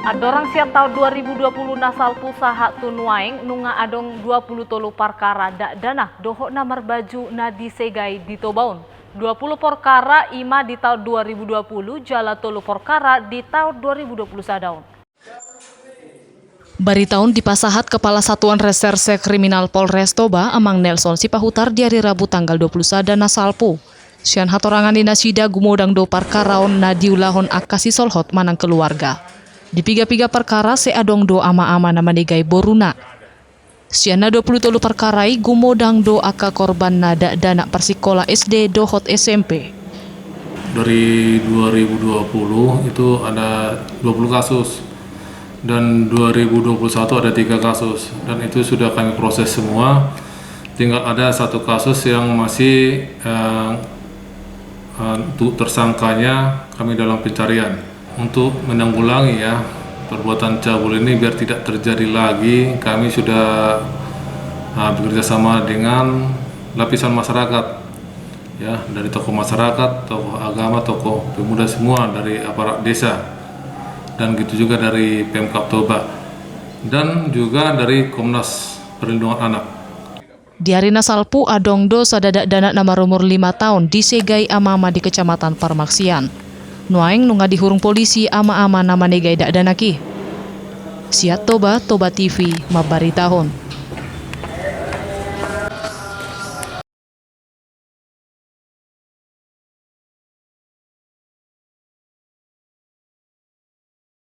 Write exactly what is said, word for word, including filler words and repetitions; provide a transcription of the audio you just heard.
Andorang sian taon dua ribu dua puluh na salpu sahat tu nuaeng nunga adong dua puluh tolu parkara dakdanak dohot na marbaju na disegai di Toba on. Dua puluh porkara i ma di taon dua ribu dua puluh jala tolu porkara di taon dua ribu dua puluh sada on. Barita on dipasahat Kepala Satuan Reserse Kriminal Polres Toba, Amang Nelson Sipahutar, di ari Rabu tanggal dua puluh sada na salpu. Sian hatorangan ni nasida, gumodang do parkara on na diulahon angka sisolhot manang keluarga. Di piga-piga parkara sai adong do ama-ama na manegai boruna. Sian na dua puluh tolu parkara i, gumodang do angka korban na dakdanak parsikola S D dohot S M P. Dari dua ribu dua puluh itu ada dua puluh kasus, dan dua ribu dua puluh satu ada tiga kasus, dan itu sudah kami proses semua. Tinggal ada satu kasus yang masih, eh, eh, untuk tersangkanya kami dalam pencarian. Untuk menanggulangi, ya, perbuatan cabul ini biar tidak terjadi lagi, kami sudah, eh, bekerja sama dengan lapisan masyarakat, ya, dari tokoh masyarakat, tokoh agama, tokoh pemuda, semua dari aparat desa, dan gitu juga dari Pemkab Toba, dan juga dari Komnas Perlindungan Anak. Di ari na salpu, adong do sada dakdanak na marumur lima taon disegai ama-ama di Kecamatan Parmaksian. Nuaeng nunga dihurung polisi ama-ama na manegai dakdanak i. Sian Toba, Toba T V mambaritahon.